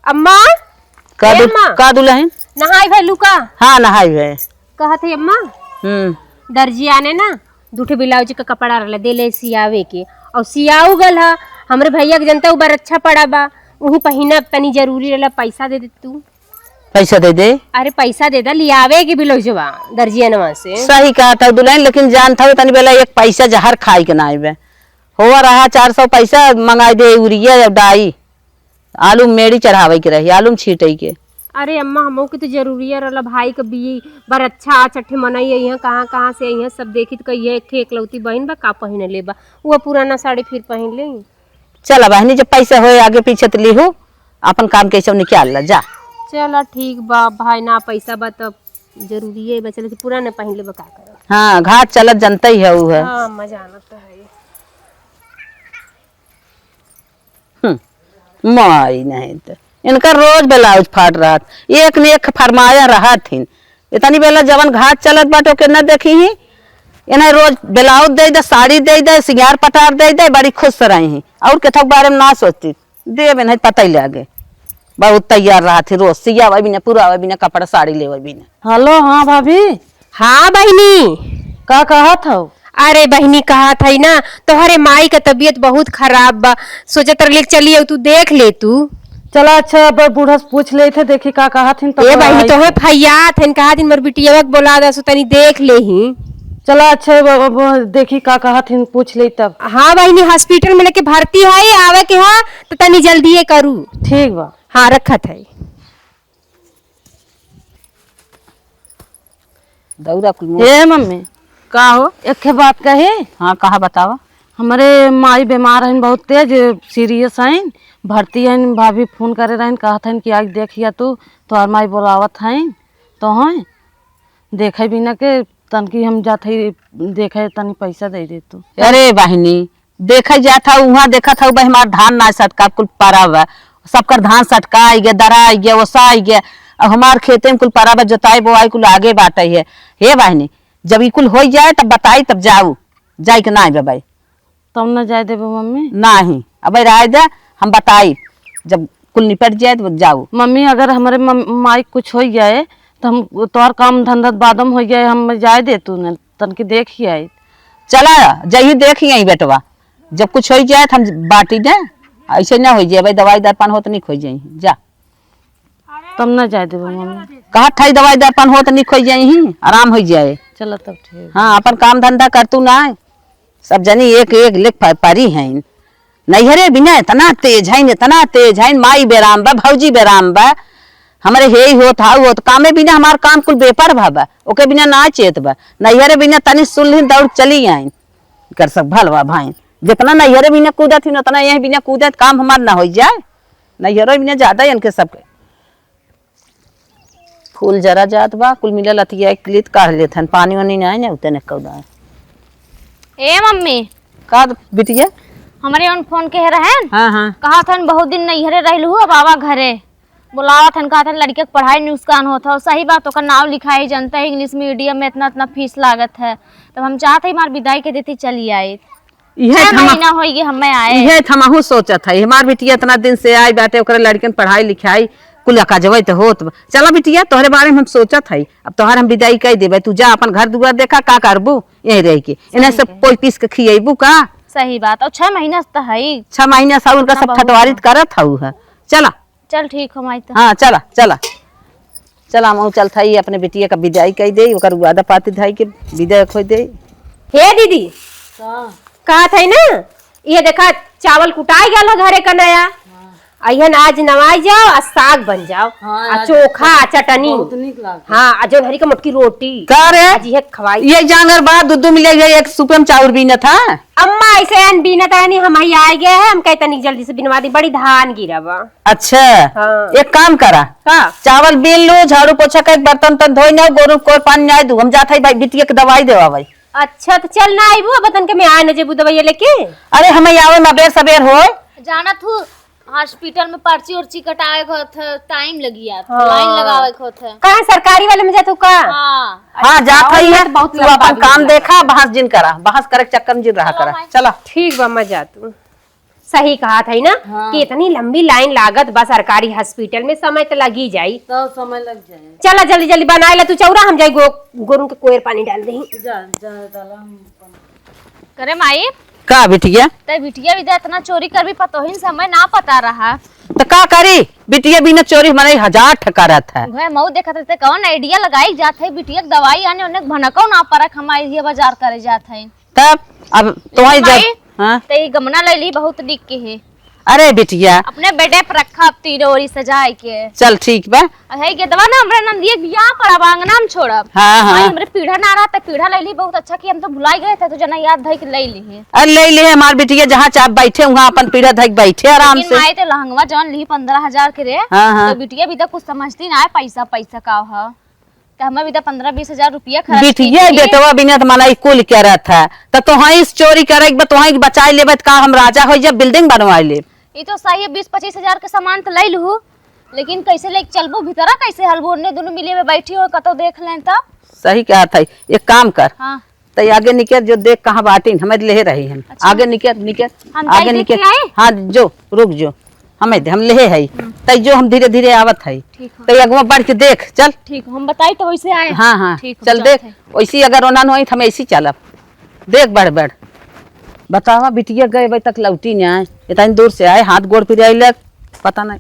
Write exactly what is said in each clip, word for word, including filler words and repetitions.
अम्मा, का ए दु-, अम्मा। का दुलहिन? नहाई भइलू का? हाँ, नहाई भए। कहत है अम्मा, हम्म। दर्जिया ने ना दू ठे ब्लाउज क कपड़ा रहला देले सियावे के, अउर सियाऊ गल ह। हमरे भइया के जनता उ बड़ा अच्छा पड़ा बा, उहू पहिनब, तनी जरूरी रहला, पैसा दे दे तू। पैसा दे दे? अरे पैसा दे दे, लियावे के ब्लाउजवा दर्जियनवा से। सही कहत हउ दुलहिन, लेकिन जानत हउ तनी बेला एक पैसा जहर खाई के ना आइबे। होवा रहा चार सौ पैसा मंगाई दे यूरिया या डाई। आलू मेड़ी चढ़ावे के रही, आलू में छीटे के। अरे अम्मा, हमहू के तो जरूरिया रहला, भाई के बीई बर अच्छा आ छठे मनई अइहें, कहाँ कहाँ से अइहें, सब देखित कहिए एक ठे एकलौती बहिन बा, का पहिने ले बा, वो पुराना साड़ी फिर पहिन ले। चला बहिनी, जब पैसा होए आगे पीछे त लिहू, अपन काम कैसे निकाल ला जा। चला ठीक बा भाई, ना पैसा बा तब जरूरिये बा, चल के पुराना पहिन ले बा, का करब। हाँ, घाट चलत जनता ही है उ है। हाँ, अम्मा जानत तो है। हम्म, माई नहीं त इनका रोज ब्लाउज फाट रहत, एक न एक फरमाया रहत हिन। इतनी बेला जवन घाट चलत बाटे ओके न देखी ही, इन्हें रोज ब्लाउज दे दे, साड़ी दे दे, सिंगार पटार दे दे, बड़ी खुश रही ही। और केथक बारे में ना सोचती, देव इन्हें पता ही लागे। बहुत तैयार रहत ही रोज, सियावे बिना, पुरावे बिना, कपड़ा साड़ी लेवे बिना। हेलो, हाँ भाभी। हाँ बहिनी। का कहत हौ? अरे बहिनी, कहत हई ना, तोहरे माई क तबियत बहुत खराब बा, सोचत रहली चली आऊ, तू देख ले तू। चला अच्छा, अब बूढ़ा से पूछ लेत है, देखी का कहत हिन, तब ए बहिनी, आई। तोहे फैयात हन, कहत हिन मोर बिटिया के बोला दसु, तनी देख लेही। चला अच्छा, अब, अब देखी का कहत हिन, पूछ ले तब। हाँ बहिनी, हॉस्पिटल में लेके भर्ती है, आवे के है तो तनी जल्दिए करू। ठीक बा। हाँ, रखत है। दौरा कुल मुँह। ए मम्मी। का हो? एक ठे बात कही। हाँ, कहा बतावा। हमरे माई बीमार हइन बहुत तेज, सीरियस हइन, भर्ती हइन। भाभी फोन करे रहन, कहत हइन कि आज देखिया तू, तोहार माई बोलावत हइन, तो हैं देखे बिना के तनकी हम जात हई देखे, तनी पैसा दे दे तू। अरे बहिनी, देखे जात हऊ, उहाँ देखत हऊ, भाई, हमार धान ना सटका, कुल परा बा। सबकर धान सटका आई गया, दरा आई गया, ओसा आई गया। अब हमार खेते में कुल परा बा, जोताई बोआई कुल आगे बाटे है। हे बहिनी, जब ई कुल होई जाए, तब बताई, तब जाऊ। जाई के ना आइबे भाई। तब ना जाए देबे मम्मी? नाही, अब रहे दे, हम बताई, जब कुल निपट जाए, तो जाऊ। मम्मी, अगर हमरे मम-, माई कुछ होई जाए, तो हम तोहर काम धंधा बादम होई जाए, हम जाए दे तू न। तनकी देखी आई। चला, जही देखी आई बेटवा, जब कुछ होई जाए त हम बाटी दे, ऐसे ना होई जाए भाई, दवाई दर्पण होत निक होई जाई, जा। तब ना जाए देबो मम्मी। कहत हई दवाई दर्पण होत निक होई जाई, आराम होई जाए। चला तब ठीक। हाँ, अपन काम धंधा कर तू ना, सब जनी एक एक लेख प-, पारी हैं। नैहरे बिना इतना तेज है, इतना तेज है, माई बेराम बा, भौजी बेराम बा, हमरे हे ही होत, हाउ होत, कामे बिना हमार काम कुल बेपर भा बा, ओके बिना ना चेत बा। नैहरे बिना तनी सुन लिहिन, दौड़ चली आइन। एकर सब भलवा भाई, जितना नैहरे बिना कूदत हिन, उतना यही बिना कूदत काम हमार ना होई जाए। नैहरे बिना ज्यादा इनके सबके। फूल जरा जात बा, कुल मिला लतिया एक लीत काढ़ लेत हन, पानी वानी नाई ना उतने कौदा। ए मम्मी। का द-, बिटिया? हमरे ओन फोन के रहन। हाँ, हाँ। कहत हन बहुत दिन नैहरे रहलू, अब आवा घरे। बुलावत हन, कहत हन लड़के के पढ़ाई नुकसान होत है। सही बात, ओकर नाव लिखाई जनता है इंग्लिश मीडियम में इतना, इतना फीस लागत है। तब हम चाहत है हमार विदाई के देती चली आइत। इहे छह थमा-, महीना होई गए हमें आए। इहे थमाहू सोचत है, हमार बिटिया इतना दिन से आई बाटे, ओकरे लड़कन पढ़ाई लिखाई कुल अकाजवे त होत बा। चला बिटिया, तोहरे बारे में हम सोचत है, अब तोहर हम विदाई कई देबे, तू जा अपन घर दुआर देखा, का करबू यहीं रह के? इन्हें सही सब कहे। कोई पीस के खियेबू का? सही बात, और छह महीना से तो है ही। छह महीना से उनका इतना सब बहुत ठटवारित बा। करत हऊ है। चला। चल ठीक हो माई तो। हाँ, चला, चला। चला, हम चलत हई अपने बिटिया का विदाई कई दे, ओकर वादा पाती धाई के विदाई खोई दे। हे दीदी, का? कहत है ना, ये देखा, चावल कुटाई गल है घरे का नया। हाँ। अइहन आज नवाई जाओ, आ साग बन जाओ, हाँ, आ आज चोखा, आ चटनी। बहुत नीक लागत। हाँ, आ जौन हरी का मोटकी रोटी। का रे? आज ये खवाई। ये जांगर बा, दू दू मिले गए, एक सूपे में चाउर बीनत है। अम्मा, ऐसे अन बीनत है नहीं, हम ही आए गए हैं, हम कहे तनिक जल्दी से बिनवा दी, बड़ी धान गिरा बा। अच्छा, हाँ। एक काम करा। का? चावल बीन लू, झाड़ू पोछा कर, बर्तन तन धोई ना, गोरू को पानी ना दू, हम जात है भाई, बिटिया के दवाई देवा भाई। अच्छा, तो चल ना आइबू, अब तन के मैं आए न जेबू दवाई लेके। अरे, हम आवे में अबेर सबेर होए। जानत हूँ, हॉस्पिटल में पर्ची उर्ची कटावे के होत है, टाइम लगी जात, हाँ। लाइन लगावे के होत है। कहाँ सरकारी वाले में जातू का? हाँ। हाँ, जात हई है। बहुत तू लंबा अपन काम देखा, बहस जिन करा, बहस करे के चक्कर में जिन रहा करा। चला। ठीक बा, मैं जातू। सही कहत हई ना हाँ। कि इतनी लंबी लाइन लागत बा सरकारी हॉस्पिटल में, समय त लगी जाई। तो समय लग जाए। चला जल्दी जल्दी बनाए ला तू चौरा, हम जाई गो-, गोरू के कोयर पानी डाल दही। जा, जा, डाला हम अपन। करे माई। का बिटिया? ते बिटिया भी इतना चोरी करबी, पतोहिन समय ना पता रहा। त का करी? बिटिया बिना चोरी हमारे हजार ठकारत है। उहे मऊ देखत है, ते कौन आइडिया लगाई जात है, बिटिया के दवाई आने ओने भनकौ ना परक, हम आई ये बाजार करे जात है। तब अब तोहई जब माई, हाँ? ते ई गमना ले ली, बहुत निक के है। अरे बिटिया। अपने बेडे पर रखा अब तीनों ओरी सजाए के। चल ठीक बा। अरे गेदवा ना हमरे नंदिये के बियाह पर अब आंगना में छोड़ब। हाँ, हाँ। माई हमरे पीढ़ा ना रहा त पीढ़ा ले ली, बहुत अच्छा कि हम तो भुलाई गए थे, तो जना याद धई के ले ली है। अरे ले ली है हमार बिटिया, जहाँ चाप बैठे वहाँ अपन पीढ़ा धई के बैठे आराम लेकिन से। माई ते लहंगवा जौन ली पन्द्रह हजार के रे, हाँ, हाँ। तो बिटिया भी तो कुछ समझती ना है पैसा, पैसा का ह। त हमें भी त पन्द्रह बीस हजार रुपया खर्च बिटिया कीजिए। बेटवा बिना त मना ई कुल करत है। त तोहाई से चोरी करे के बा, तोहाई के बचाई लेबे त का हम राजा होई जब बिल्डिंग बनवाई लेब? ई तो सही है, बीस पच्चीस हजार के सामान त लई लूहू, लेकिन कैसे लेके चलबू भीतरा, कैसे हलबू? ओन्ने दुनू मिले में बैठी हो, कतौ देख लें त। सही कहत है, एक काम कर। हाँ। त आगे निकर जो देख कहाँ बाटिन, हमें लेहे रही हन। अच्छा। आगे निकर, निकर, हम आगे जाई देख निकर। के आई? हाँ, जो, रुक जो। हमें दे, हम लेहे हई। हम्म। तै जो हम धीरे-धीरे आवत हई। ठीक हो। तै अगवा बढ़ के देख, चल। ठीक हो, हम बताई तो वैसे आए। हाँ, हाँ, ठीक हो, चल जात देख, है। वैसी अगर ओना न होई त हम ऐसी चलब। देख बढ़-बढ़। बतावा, बिटिया गए बजे तक लौटी न आए। इतनी दूर से आए, हाथ गोड़ पिराइलक, पता नहीं।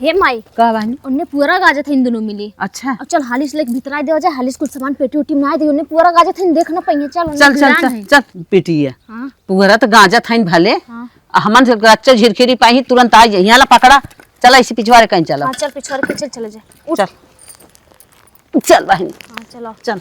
हे माई। का बहनी? ओन्ने पुअरा गाजत है इन दोनों मिली। अच्छा। अब चल हालिस लेके भीतर आए देवा जाए, हालिस कुल सामान पेटी उटी में ना दे, ओन्ने पुअरा गाजत है, देख ना पाइए, चल, ओन्ने चल, चल, भिड़ान चल, है। चल, बिटिया। हाँ। पुअरा त गाजत है भले। हाँ। आ हमन से गच्चा झिरखिरी पाई तुरंत आ जाई। यहाँ ला पकड़ा। चला इसी पिछवारे कहीं चला। हाँ, चल पिछवारे के चल, चले जा। उठ। चल। चल बहिनी। हाँ, चलो। चल।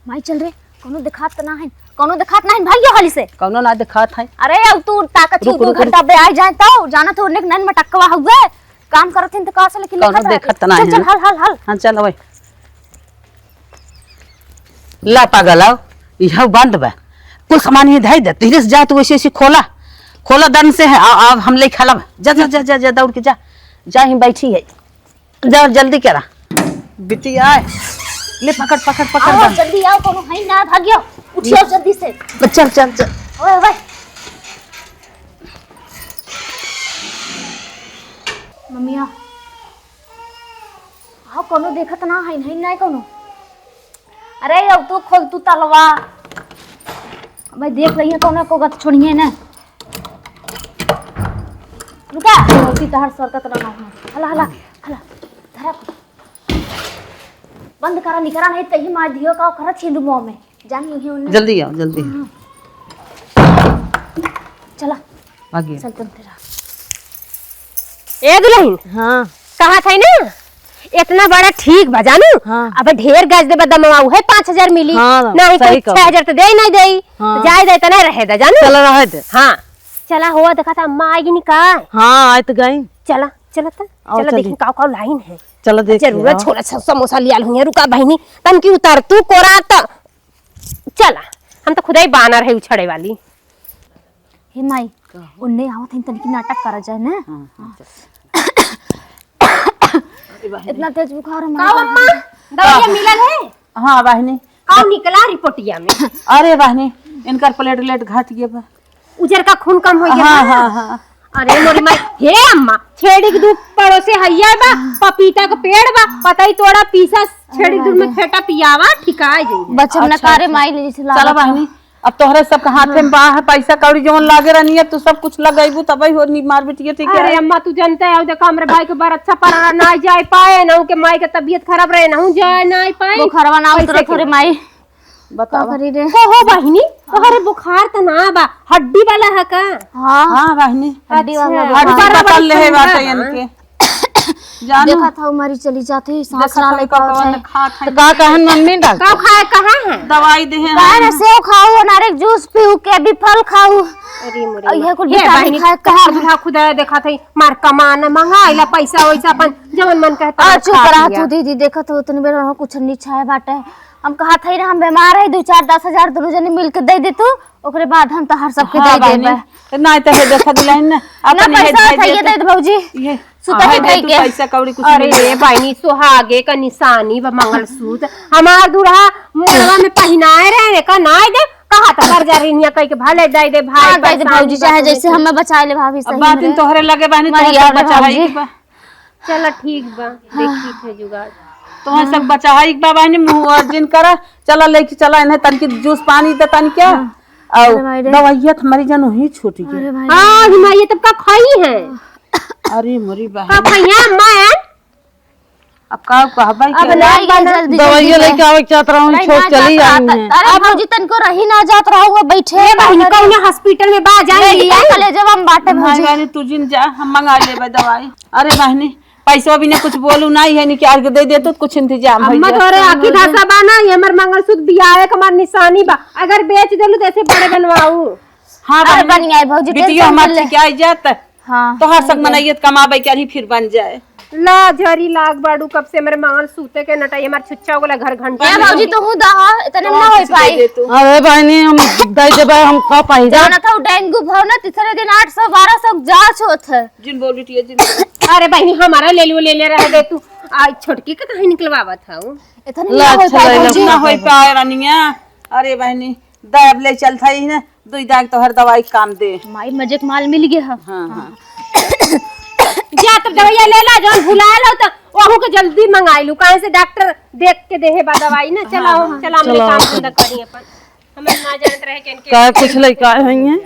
माई चल रे, कौनो देखात त ना है, कौनो देखात ना है, भाग गयो हाली से। कौनो ना देखात है। अरे अब तू ताकत ही रुक, दो रुक, रुक। घंटा बे आ जाए तो, जाना तो उन्हें नैन मटकवा हुए, काम करत हैं तो का से लेकिन कौनो देखत रहे। देखत त ना चल, है चल, ना। हल, हल, हल। हाँ, चल, ओए। ला पागल, आओ, यह बंद बा, कुल सामान ये धई दे, धीरे से जा, तू वैसे ऐसे खोला, खोला दन से है, आ, आ, हम ले खाला बा। जा, जा, जा, जा, जा, दौड़ के जा, जा, ही बैठी है, जा, जल्दी करा, बिटिया आए, ले पकड़, पकड़, पकड़ आओ, दन। जल्दी आओ, कोनो है ना, भाग्यो, उठियो जल्दी से। चल, चल, चल। ओए, ओए। मम्मिया, हाँ, कोनो देखत ना है, नहीं, नहीं कोनो। अरे, अब तू खोल, तू तलवा। मैं देख रही है, कोनो को गत छोड़िए ना। रुका, गलती तहर सरकत ना हो। हला, हला, हला, धरा। बंद करा, निकरा नहीं, तही मार दियो, का करत छींदू मुंह में। जानी ही उन्हें। जल्दी आओ, जल्दी आओ। हाँ। चला। भागिए। चल तुम तेरा। ए दुल्हन। हाँ। कहा था ना, इतना बड़ा ठीक बा जानू। हाँ। अब ढेर गज दे बदमवा उहे पाँच हजार मिली। हाँ, नहीं सही तो कहो। छह हजार तो दे ही नहीं दे। हाँ। जाए दे तना रहे दे जानू। चला रहे दे। हाँ। चला हुआ देखा था अम्मा आएगी नहीं का। हाँ, आए तो गई। चला, चला था। आओ, चला चली। देखी काव काव लाइन है। चला देख जरूरत आओ। छोला स-, समोसा लिया लूँ रुका बहिनी। तन की उतर तू कोरा त। चला, हम तो खुदा ही बानर है उछड़े वाली। हे माई, का हो? उन्ने आवत हैं, तनिक नाटक करा जाए ना। हाँ, हाँ, चल। इतना तेज बुखार है, का माई। अम्मा? दवाइया मिलल है? हाँ, बहिनी। का निकला रिपोर्टिया में? अरे बहिनी, इनकर प्लेटलेट घट गया बा। उजर का खून कम हो गया हाँ, ना? हाँ, हाँ। अरे मोरी माई, हे अम्मा, छेड़ी के दूध पड़ोसे हइया बा, पपीता के पेड़ बा, पता ही तोड़ा पीसा छेड़ी के दूध में फेटा पियावा, ठिकाए जाइए। बचब न अच्छा, करे अच्छा। माई ले जैसे चला लागत बा। बहिनी, अब तोहरे सबके हाथे में बा, पैसा कौड़ी जवन लागे रहनी है, तू सब कुछ लगैबू, तबही हो नी मार बिटिया, ठीक है? अरे अम्मा, तू जानते हो, देखो हमरे भाई के बार अच्छा पढ़ा ना जाए पाए, ना उनके माई के तबीयत खराब रहे, ना जाए ना पाए। बुखारवा ना उतरत हो रे माई। बतावा। का करी रे? हो, हो बहिनी, तोहरे बुखार त ना बा, हड्डी वाला है का? हाँ। हाँ बहिनी। हड्डी वाला अच्छा। बुखार। हड्डी पकड़ ले है बाटे इनके। जानू। देखा था, हमारी चली जाती है, सांस देखा ना था ले पावत कौन है। खात है। तो का कहन मम्मी डॉक्टर? का खाए कहाँ है? दवाई दे हैं। कहा ना, सेव खाऊ, नारियल जूस पीऊ, केवी फल खाऊ। अरे मोरे और माँ। ये कुल ये विटामिन बहिनी, खाए कहाँ है? खुदा खुदा देखा था, मार कमान मंगा, इला पैसा वैसा अपन जवन मन कहता आ, है चुप खा रहा पिया। तू दीदी, देखत हो, तनी बेर वहाँ कुछ नहीं छाए बाटे। हम कहत हई ना, हम बीमार है, दो चार दस हजार दोनों जने मिल के दे दे तू, ओकरे बाद हम तोहार सबके हाँ, दे देबे। बहिनी। तो ना तो है, देखा दिलाई ना, ना अपन ये पैसा दे उठाइए दे दे दे भौजी। ये सुता हाँ, के दे भाई तू के। पैसा कौड़ी कुछ अरे मिले। बहिनी, सुहागे का निशानी बा मंगलसूत्र। हमार दूल्हा मुड़वा में पहिनाए रहे, का नाय दे, कहा तो कर जा रही है, कह के भले दे दे भाई, हाँ, कह दे परेशान भौजी, बा चाहे तो जैसे लेकिन हमें बचा ले भाभी, अब सही बात में इन रे। तोहरे लगे बहनी, तोहरे मरिया सब रे बचाई भौजी। के बा। चलो ठीक बा, हाँ। देखी थे जुगाड़। तोहरे सब बचाई के बा बहनी, मुँह और जिन करा, चला लेके चला इन्हें तनकी जूस पानी दे तनकी। हाँ। और अरे भाई रे। दवाइया तो हमारी जान वही छूट गई। अरे भाई हाँ, रे। हिमाई, ये तब का खाई है? अरे मोरी का बहन। खाई है, अम्मा है? अब का कहबै अब के? नहीं, ये जल्दी, दवाइया जल्दी लेके आवे के चाहत रहूं, नहीं, छोट ना चली जाता आई है। अरे अब भौजी, तनको रही ना जात रहूं, बैठे ये बहनी, रहे। कौन हॉस्पिटल में बा, जाई नहीं, ले आई। कलेजे में बाटे नहीं भौजी। बहनी, तू जिन जा, हम मंगा लेबै दवाई। अरे बहनी, पैसवा भी ने कुछ बोलू नहीं है, नहीं कि आके दे दे तो कुछ इंतजाम हो अम्मा, जाए। तोरे आखी धासा बा ना, ये हमर मंगलसूत्र बियाहे के हमार निशानी बा, अगर बेच देलू तो ऐसे बड़े बनवाऊ। हाँ अरे बहनी, बनिया है भौजी, बिटिया tension हमार मत ले। ठीक आई जात। हाँ। तोहार संग मनैयत कमाबै के अरही फिर बन जाए। ला झरी लाग बाड़ू, कब से मेरे मांगल सूते के नटाई हमार छुच्छा हो गला घर घंटा ए में। भौजी, तोहू दहा, इतने ना होई पाई। अरे बहनी, हम दे देबै, हम का पाई जा? जानत हौ, डेंगू भव ना, तीसरे दिन आठ सौ, बारह सौ जांच होत है। जिन बोल बिटिया, जिन बोल। अरे बहनी, हमारा ले लियो, ले ले रह दे तू। आ, छोटकी के कहीं निकलवावत हौ? इतने ला, ना होई अच्छा, पाई ले लो। भौजी। ना होई पाए रानिया। अरे बहनी, दे अब ले चलत हई ना, दुई दाग तोहर दवाई काम दे। माई, मजे के माल मिल गया है। हाँ, हाँ। जा तब दवाइया ले ला, जौन भुला लो तो वहू के जल्दी मंगाई लू, काहे से डॉक्टर देख के देहे बा दवाई ना। चला, हाँ, हाँ। चला, हमने चला। काम धंधा करी अपन, हमें ना जानत रहे कि इनके का कुछ लइका है ये?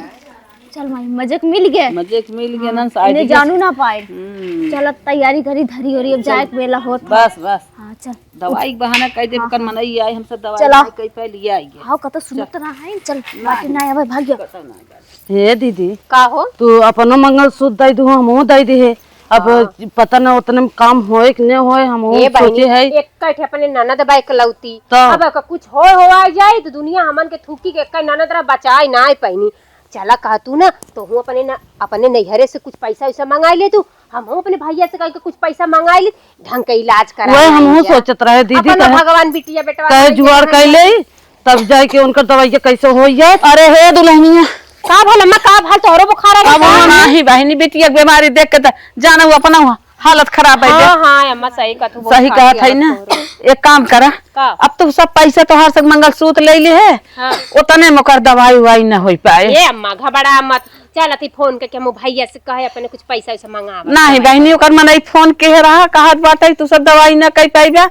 चल माई, मजे के मिल गए। मजे के मिल गए ना, हाँ, शादी इन्हें के जानू ना पाए। हम्म। चल अब तैयारी करी, धरी ओरी, अब जाए के बेला होत है। बस, बस। हाँ, चल। दवाई के बहाना कह दे, हाँ, कर हाँ। मनई आई, हम सब दवाई चला। नहीं कह पाए, लिया आई है। हाँ, कतो सुनत चल। ना है, चल, नहीं। बाटे ना आवे, भाग जा। कतो ना आवे। हे दीदी, का हो? तू अपनो मंगलसूत्र दे दू, हमहू दे दे है। अब हाँ। पता ना उतने में काम होए कि नहीं होए, हमहू ए बहिनी, सोचे है। एक कठे अपने ननद बा एकलौती। तो? अब अगर कुछ हो, हो आ जाए तो दुनिया हमन के थूकी के एक ननद रह बचाए ना पाइनी। चला कह तू ना, तोहू अपने ना, अपने नैहरे से कुछ पैसा वैसा मंगाई ले तू, हमहू अपने भैया से कह के कुछ पैसा मंगाई ले, ढंग के इलाज करा वही ले हमहू जा। सोचत रहे दीदी, अपन कहे, भगवान बिटिया बेटवा कहे के जुगाड़ देना कर है। ले, तब जाए के उनकर दवाइया कैसे हो जाए। अरे हे दुल्हनिया, का भल अम्मा, का भल तोहरो बुखार आ अब गया? नहीं बहिनी, बिटिया के बीमारी देख के त जाना वो अपना हुआ। हालत खराब है हाँ, बे। हाँ, अम्मा, सही कहत हूँ, सही बुखार कहत की है हालत ना। हो रही। एक काम करा, का? अब तू सब पैसा तोहार से मंगलसूत्र ले ले है, हाँ। उतने में ओकर दवाई उवाई न होई पाए। ए अम्मा, घबरा मत, चल अथी फोन करके हम भैया से कहे अपने कुछ पैसा वैसा मंगावा। नहीं बहिनी, ओकर मनई फोन के रहा, कहत बाटे तू सब दवाई न कर पाइबा,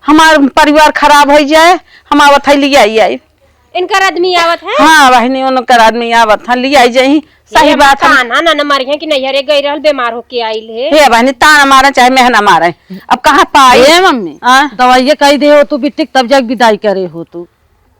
हमार परिवार खराब हो जाए, हम आवत है लिया आई। इनकर आदमी आवत है? हाँ बहिनी, उनकर आदमी आवत है, लिया आई जाई। सही ये बात है। ताना ना, ना मारिहे कि नैहरे गई रहल, बीमार होके आइल है। हे बहिनी, ताना मारे चाहे मेहना मारे, अब कहाँ पाई? ए मम्मी, हाँ? दवाइये कही दे हो तू बिटिक, तब जाके विदाई करे हो तू।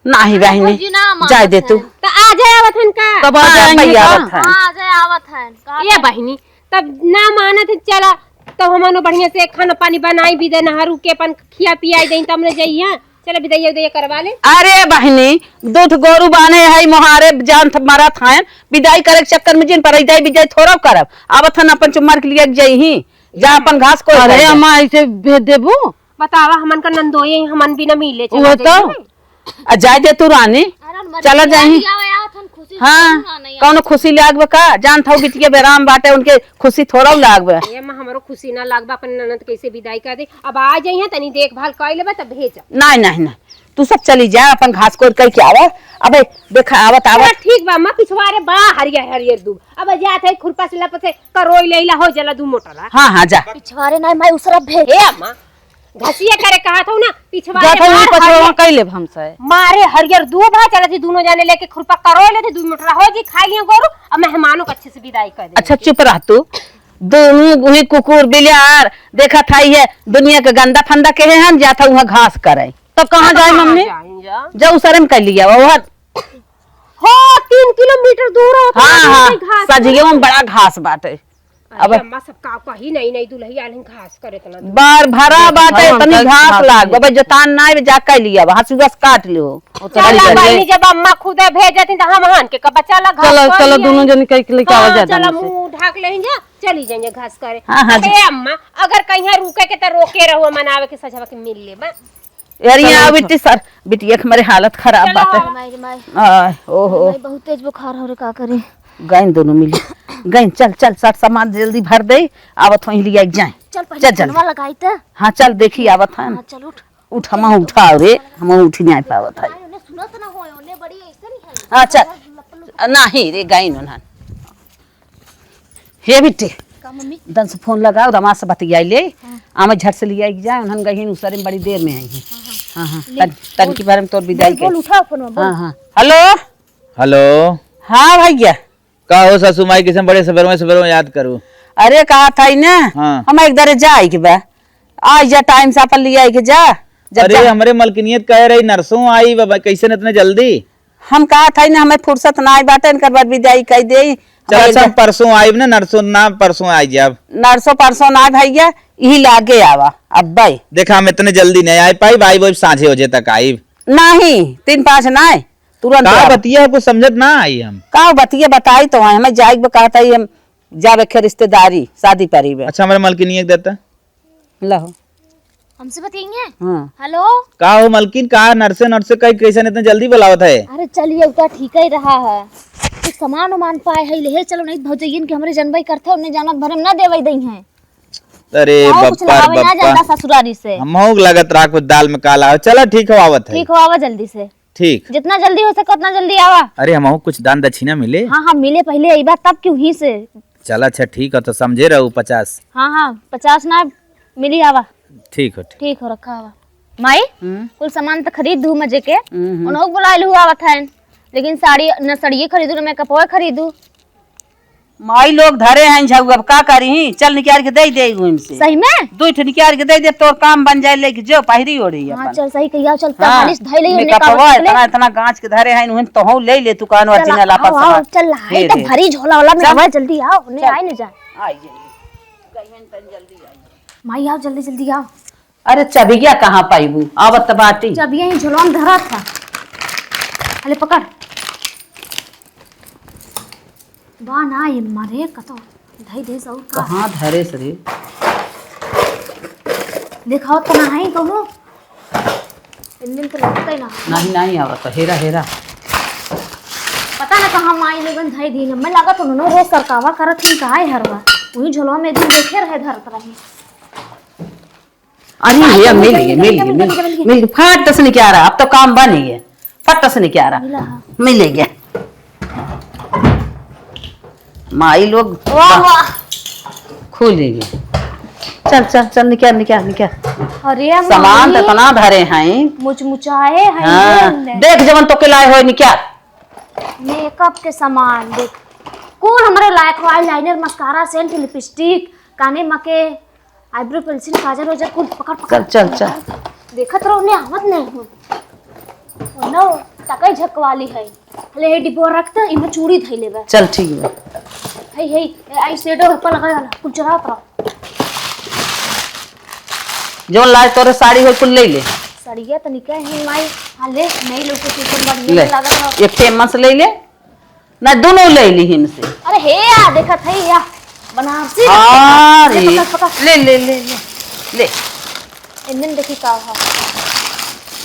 नाही बहिनी, भौजी ना मानत जाए दे तू। है। तो आ जाए आवत हन का? तब आ हाँ, जाएंगे भैया का? आवत हन। हाँ, आ जाए आवत हन। कहा ये था। बहिनी, तब ना मानत है, चला, तब हमनो बढ़िया से खाना पानी बनाई भी दे, नहरू के अपन खिया पियाई दे, तब न जइया। चलो, विदाई, विदाई करवा ले। अरे बहिनी, दू ठो गोरू बान्हे है, मोहारे जान थ-, मरत हैं, विदाई करे के चक्कर में जिन पर विदाई, विदाई थोड़ा करब। आवत हन अपन चुम्मर के लिए जइही, जा अपन घास कोर अरे कर दे। अम्मा, ऐसे भेज देबू? बतावा, हमन का नंदोई, हमन बिना मिले वो चला तो। जाइए। आ जाए दे तू रानी, अरे, उनमर चला बिटिया जाइए। लिया आवे, आवत हन, खुशी हाँ, से ना, नहीं कौनो आवत। खुशी लागबे का? जानत हौ बिटिया बेराम बाटे, उनके खुशी थोड़ा लागबे। ये माँ, हमरो खुशी ना लागबे, अपन ननद कैसे विदाई कर दे। अब आ जाइए, तनी देखभाल कर लेबे, तब भेजब। नहीं, नहीं, नहीं, तू सब चली जा, अपन घास कोर करके आवा। अबे देखा, आवत, आवत। चला, ठीक बा, माँ, पिछवारे बा हरियर हरियर दूब। अब जात है खुरपा से लप से करोई लेला, हो जला दू मोटला। हाँ, हाँ, जा। पिछवारे नहीं, मैं उसरा भेज। ए अम्मा, घसिया करे कहत हूँ ना, पिछवारे जात है मार वहीं पछवा हरियर, कई लेब हमसे। मारे हरियर दूब है, चलत ही दोनों जाने लेके खुरपा करोई लेते, दू मोटला हो जी, खाई लियो गोरू, अब मेहमानों को अच्छे से विदाई कर दे। अच्छा, चुप रह तू। दोनों वही कुकुर बिलार देखत है, ये दुनिया के गंदा फंदा के है, हम जात है वहाँ घास करे। तो कहाँ तो जाए कहाँ मम्मी? जाए जा? जाऊ शर्म कर लिया, वो हो, तीन किलोमीटर दूर होता हाँ, है, हाँ, घास सजगे में बड़ा घास बाटे। अरे अब अम्मा, सब का कही, नहीं, नहीं, दुल्हैया नहीं घास करे इतना दूर। बार भरा बाटे, हाँ, इतनी घास घास लाग, नहीं। बाबा, जोतान ना आवे, जा कर लिया, हंसुआ से काट लियो। चल, चल, चल। बहिनी, जब अम्मा खुदे भेजत ही, तो हम हन के कब चला घास चलो, कर चलो, लिया। दोनों जन कह के लेके आवा हाँ, जा चलो, दाना से। मुंह ढाक लें जा, चली जाइए घास करे। हाँ, हाँ, अरे जा। अम्मा, अगर कहीं रुके के तो रोके रहो, मनावे के सजवा के मिल ले बा। यार, यहाँ चलो, आओ उठो। बेटी सर, बिटिया के हमारे हालत खराब चलो, बाटे। आओ। माई रे माई। आय, ओहो। माई, बहुत तेज बुखार हो रे, का करी? गइन दोनों मिली। गइन, चल, चल, सर सामान जल्दी भर दे, आवत होई लिया जाए। चल, पहले चल, चल। फोनवा लगाई त। हाँ, चल, देखी आवत हन। हाँ, चल उठ। उठ, हम उठाओ रे, हम उठ नहीं पावत है। ओने सुनत ना होए, ओने बड़ी ऐसे नहीं है। हाँ, चल। नाही रे, गई उन्हन। हे बिट्टी, का मम्मी? दन से फोन लगाओ, दमाद से बतियाई ले। हाँ। आमे झट से लिया जाए, उन्हन गई उसरे में बड़ी देर में आई हैं। हाँ, हाँ। हाँ, हाँ। ले, तन-, तन बोल। की बारे में तोर विदाई बोल, बोल, कर। उठाओ फोन, बोल। हाँ, हाँ। हेलो। हेलो। हाँ भैया। का हो सासू माई, किसे बड़े सबेरवे सबेरवे याद करू? अरे कहा था ही ना, हाँ। हम एक दरे जाए के बा, आई जा टाइम से अपन लिया के जा। जब अरे जा- हमरे मलकिनियत कह रही नरसों आई बाबा, कैसे न इतने जल्दी? हम कहा था ना, हमें फुर्सत ना आई बाटे, इनकर बाद विदाई कह दे। चला, हमें अच्छा, हम एक- परसों आइब ना, नरसों ना, परसों आई जाब। नरसों परसों ना भैया, यही लागे आवा अब भाई। देखा, हम इतने जल्दी नहीं आई पाई, आई वो साँझे बजे तक आइब। नहीं, तीन पाँच ना, तुरंत का आवा। बतिया कुछ समझत ना आई हम। का बतिया बताई तो है, हमें जाए के कहा था, हम जावे के रिश्तेदारी, शादी परी बा। अच्छा, हमारे मलकिनी एक देता। लहो। हमसे बतियेंगे? हाँ। हेलो। का हो मलकिन, का नरसे नरसे कई कैसन इतने जल्दी बुलावत है? अरे चलिए, उतना ठीक ही रहा है। कुछ सामान उमान पाए है, ले चलो, नहीं तो भौजैयन के हमरे जनबई करते, उन्हें जानत भरम ना देवे दई हैं। अरे आओ, कुछ बप्पा रे लहावे ना बप्पा। जाता ससुरारी से। हमहू के लागत रहा कुछ दाल में काला हो। चला ठीक हो, आवत है। ठीक हो, आवा जल्दी से। ठीक। जितना जल्दी हो सके उतना जल्दी आवा। अरे हमहू कुछ दान दक्षिणा मिले। हाँ, हाँ, मिले पहले, ई बात तब क्यों ही से। चला अच्छा ठीक है, तो समझे रहू पचास। हाँ, हाँ, पचास ना मिली आवा। ठीक हो, ठीक। ठीक हो, रखा आवा। माई, हम्म। कुल सामान तो खरीद दू मजे के। हम्म, हम्म। उन्हों बुलाए लू आवत है, लेकिन साड़ी न, साड़िये खरीदू न मेकअपवे खरीदू। माई लोग धरे हैं झऊ, अब का करी? चल निकाल के दे दे इनसे। सही में? दू ठे निकाल के दे दे, तोर काम बन जाए, लेके जो पहिरी ओढ़ी हाँ, अपन। चल सही कहिया, चल हाँ, तहालिस धइले मेकअपवा इतना, इतना गांच के धरे हैं, उहन तोहू ले ले, तू कान चल, वाचिन ला आओ, आओ, चल, हाय, हे तो रे। भरी झोला वाला में चल। आवा, जल्दी आओ, उन्हें चल। आए न जाए। आई जाइए, कहियन तन जल्दी आई। माई आओ, जल्दी, जल्दी आओ। अरे चबिया कहाँ पाइबू? आवत त बाटी। चबिया ही झोलवा में धरा था। अले पकड़। बा ना ये मारे कतो धई दे सौ का। कहाँ धरे से रे? देखाओ तो ना है कहूँ। इंजन तो लगता ही ना। नहीं, नहीं आवत, हेरा, हेरा। पता ना कहाँ माई लोगन धई दी ना। मैं लागत उन्होंने रोज सरकावा करत ही कहाँ है हरवा। वही झोलवा में एक दिन देखे रहे धरत रहे। अरे हाँ, ये तो मिल मिल गई, गई, मिल मिल गई, गई, मिल मिल गई, गई, मिल गई। मिल गई। फट से निकाल रहा, अब तो काम बन ही है। फट से निकाल रहा। मिला, हाँ। मिल गया। माई लोग वाह, वाह। खुल ही गई। चल, चल, चल, निकाल, निकाल, निकाल। अरे सामान तो माई। इतना धरे हैं। मुचमुचाए हैं हाँ, ये अंदर। देख जवन तो के लाए हो, निकाल। मेकअप के सामान देख, कुल हमरे लायक हो, eyeliner, mascara, scent, lipstick, काने मा के eyebrow pencil, काजल ओजल कुल पकड़, पकड़। चल, चल, चल। देखत रहो, ने आवत नहीं हूँ। ओ नो, तकई झकवाली है। ले, हे डिब्बा रख त, इमे चूड़ी धई लेबे। चल, ठीक बा। हे, हे, ए, eyeshadow है, पर लगा वाला, कुल चुरात रहो। जौन लाए तोरे साड़ी होई, कुल ले ले। साड़िया त निके है माई। हाँ, ले, नई लोग के सीजन बढ़िया ले, लागत रहो। एक ठे एम्मा से ले ले। ना, दोनों ले ली इनसे। अरे हे या, देखत है या, बनारसी हाँ रखे। रे। ले, पकड़, पकड़। ले, ले, ले, ले, ले। इन्हन देखी का है।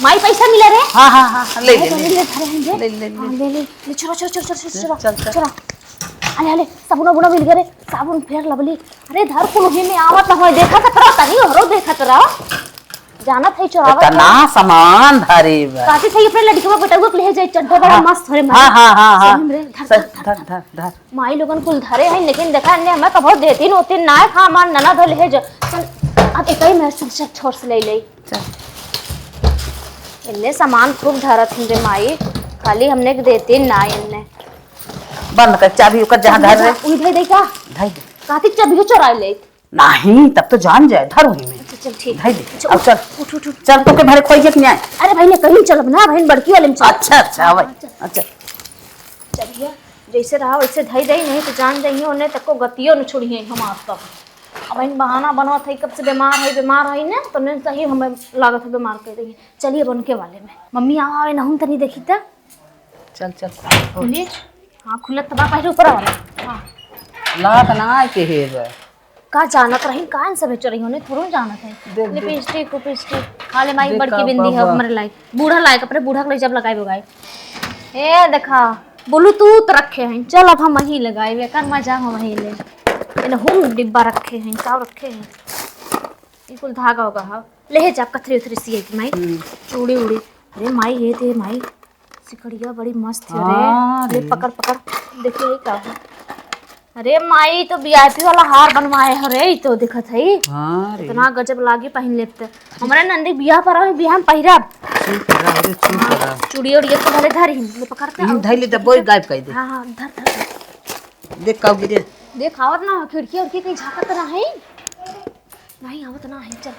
माई पैसा मिला रे। हाँ, हाँ, हाँ, हाँ, ले ले, ले, ले, ले। ले, धरे हैं जे। ले, ले, ले। हाँ, ले, ले, ले, छोरा, छोरा, छोरा, छोरा, ले, छोरा, चल, चल। छोरा। अले, अले, साबुन, उबुन मिल गए रे, साबुन, Fair Lovely। अरे धर कुल उही में आवत ना होए, देखत रहो, तनी हरो देखत रहो। जानत है चोरावत इतना है। सामान धरे बा। काची सही अपने लड़कवा बेटवा के ले जाए, चड्ढा बड़ा हाँ। मस्त हो रे माई। हाँ, हाँ, हाँ, हाँ। सही में रे, धर, सही, धर, धर, धर, धर। धर, धर। माई लोगन कुल धरे हैं, लेकिन देखा ने हमें कबो देती नोती ना है, खा मार नना धो ले जा। चल, अब एक ही मैं सुन से छोर से ले ले। चल। इन्ने सामान खूब धरत हैं रे माई, खाली हमने के देती ना इन्ने। बंद कर, चाबी ओकर जहाँ धर रहे। उही धई दे का? धई दे। काची चाबी चोराई ले। नहीं, तब तो जान जाए, धर वही में। अच्छा, चल, ठीक। धई दे। अच्छा, अब उठ, चल। उठ, उठ, उठ। चल, तोके भरे खोइए के न्याय। अरे भाई, ने कहीं चलब ना, बहन बड़की वाले में चल। अच्छा, अच्छा, आवे। हाँ, चल। अच्छा। चलिए, जैसे रहा वैसे धई दे, नहीं तो जान जाइए, उन्हें तक को गतियों न छोड़िए हम आज तक। अब इन बहाना बनवा था, कब से बीमार है, बीमार है ना, तो नहीं सही हमें लागत है बीमार कर रही है। चलिए, अब उनके वाले में। मम्मी, आओ, आओ, नहुम तनी देखी त। चल, चल। बोलिए। हाँ, खुलत त बा, पहले ऊपर आओ। हाँ। लागत ना आए के हे बा। का जानत रही, का इन सब चोरी होने थोड़ो जानत है। देख, देख। लिपस्टिक, उपिस्टिक। खा ले माई, देख बड़की का बिंदी है बाबा। हमरे लायक। बूढ़ा लायक, अपने बूढ़ा के लिए जब लगाए बगाए। ए, देखा, Bluetooth रखे हैं। चल, अब हम वहीं लगाए, बेकार मजा हम वहीं ले। इन्हें हम डिब्बा रखे हैं, का रखे हैं? ये कुल धागा होगा, हाँ। ले जा, कथरी उथरी सिए की माई। हम्म। चूड़ी उड़ी। अरे माई, ये दे माई। सिकड़िया बड़ी मस्त है रे। हाँ ले रे। पकड़, पकड़। देखिए, ये का है? अरे माई, तो वीआईपी वाला हार बनवाए हो रे, ई तो दिखत है। हाँ रे। इतना गजब लागी पहिन लेब त। हमरे नंदी बियाह पर आवे, बियाह में पहिरब। चुप रह रे, चुप रह। चूड़िया उड़िया तो भले धर ही, ले पकड़ के इन आओ। धइले त बोई गायब कर दे। हाँ, हाँ, धर, धर, धर। देख का गिरे। देख, आवत ना, खिड़की उड़की कहीं झाँकत ना है। नहीं, आवत ना है, चल।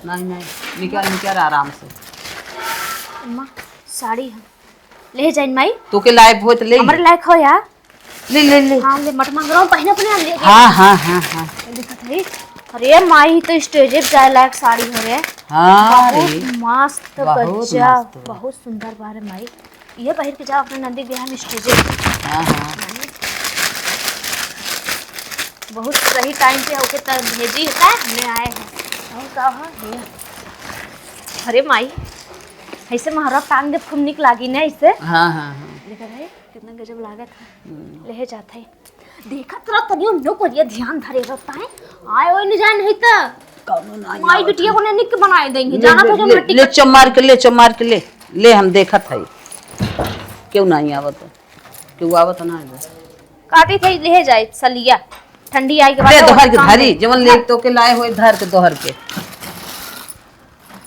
नहीं, नहीं, निकल, निकल आराम से। अम्मा, साड़ी है, ले जाइन माई। तोके लायक होत ले। हमरे लायक हो यार। ले, ले, ले। हाँ, ले, मट मंगरवा पहिने अपने ले। हाँ, हाँ, हाँ, हाँ। देखत है। अरे माई, तो स्टेजे पे जाए लायक साड़ी हो रे। हाँ बहुत रे। मस्त, बहुत गजब, मस्त बा। बहुत सुंदर बा रे माई। ये पहिर के जाओ अपने नंदी के बियाह में स्टेजे पे। हाँ, हाँ। बहुत सही टाइम पे होके तब भेजी है, हमने आए हैं। और का हो? ये। अरे माई, ऐसे महरवा टांग दे, खूब निक लागी ना ऐसे। हाँ, हाँ, हाँ। देखा भाई, कितना गजब लागत है। हम्म। ले जात है। देखत रह तनियो नौकरिया ध्यान धरे रहता है। आए ओए नहीं जाए नहीं त। कौनो ना माई आवत बिटिया है। को ने निक बनाए देंगे। ले, जाना ले, तो जो ले, मट्टी ले का चमार के, ले चमार के, ले, ले हम देखत है। क्यों नहीं आवत? क्यों आवत ना है? काटी थे ले जाए सलिया। ठंडी आई के बाद ले और दोहर के काम धरी, नहीं। जवन ले हाँ। तोके लाए होए धर के दोहर के।